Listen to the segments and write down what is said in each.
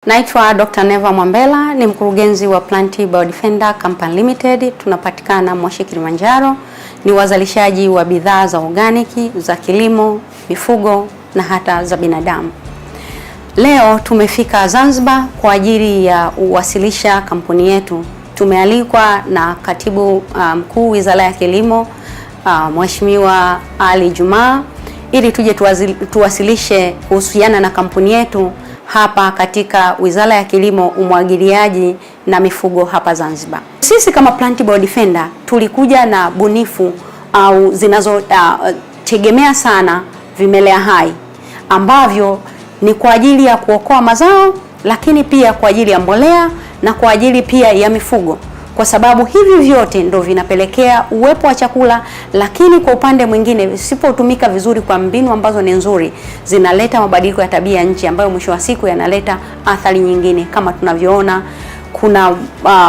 Naitwa Dr. Neva Mwambela, ni mkurugenzi wa Plant Biodefender Company Limited. Tunapatikana Moshi, Kilimanjaro. Ni wazalishaji wa bidhaa za organic za kilimo, mifugo na hata za binadamu. Leo tumefika Zanzibar kwa ajili ya uwasilisha kampuni yetu. Tumealikwa na katibu mkuu Wizara ya Kilimo, Mheshimiwa Ali Jumaa, ili tuje tuwasilishe kuhusiana na kampuni yetu hapa katika Wizara ya Kilimo, Umwagiliaji na Mifugo hapa Zanzibar. Sisi kama Plant Biodefender tulikuja na bunifu au zinazotegemea sana vimelea hai ambavyo ni kwa ajili ya kuokoa mazao, lakini pia kwa ajili ya mbolea na kwa ajili pia ya mifugo, kwa sababu hivi vyote ndo vinapelekea uwepo wa chakula, lakini kwa upande mwingine visipotumika vizuri kwa mbinu ambazo ni nzuri, zinaleta mabadiliko ya tabia ya nchi ambayo mwisho wa siku yanaleta athari nyingine kama tunavyoona kuna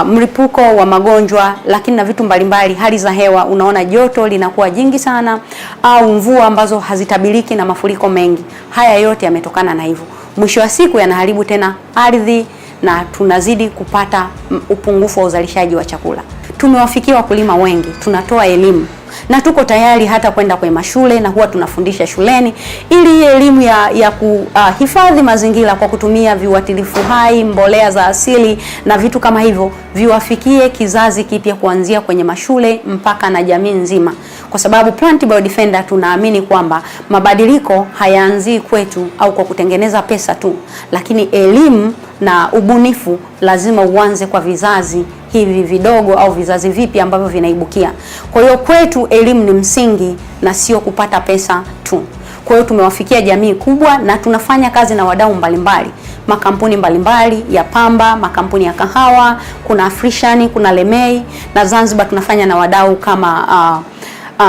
mlipuko wa magonjwa, lakini na vitu mbalimbali, hali za hewa, unaona joto linakuwa jingi sana, au mvua ambazo hazitabiriki na mafuriko mengi. Haya yote yametokana na hivyo, mwisho wa siku yanaharibu tena ardhi na tunazidi kupata upungufu wa uzalishaji wa chakula. Tumewafikia wakulima wengi, tunatoa elimu na tuko tayari hata kwenda kwenye mashule na huwa tunafundisha shuleni ili hii elimu ya kuhifadhi mazingira kwa kutumia viuatilifu hai, mbolea za asili na vitu kama hivyo viwafikie kizazi kipya kuanzia kwenye mashule mpaka na jamii nzima, kwa sababu Plant Biodefender tunaamini kwamba mabadiliko hayaanzii kwetu au kwa kutengeneza pesa tu, lakini elimu na ubunifu lazima uanze kwa vizazi hivi vidogo au vizazi vipi ambavyo vinaibukia. Kwa hiyo kwetu elimu ni msingi na sio kupata pesa tu. Kwa hiyo tumewafikia jamii kubwa na tunafanya kazi na wadau mbalimbali, makampuni mbalimbali ya pamba, makampuni ya kahawa, kuna Afrishani, kuna Lemei na Zanzibar tunafanya na wadau kama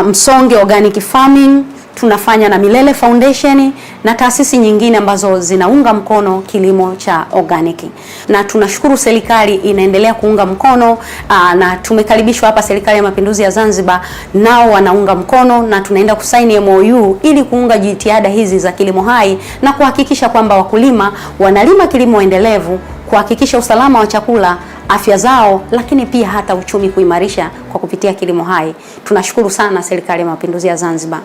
Msonge Organic Farming, tunafanya na Milele Foundation na taasisi nyingine ambazo zinaunga mkono kilimo cha organic. Na tunashukuru serikali inaendelea kuunga mkono na tumekaribishwa hapa Serikali ya Mapinduzi ya Zanzibar, nao wanaunga mkono na tunaenda kusaini MOU ili kuunga jitihada hizi za kilimo hai na kuhakikisha kwamba wakulima wanalima kilimo endelevu, kuhakikisha usalama wa chakula, afya zao, lakini pia hata uchumi kuimarisha kwa kupitia kilimo hai. Tunashukuru sana Serikali ya Mapinduzi ya Zanzibar.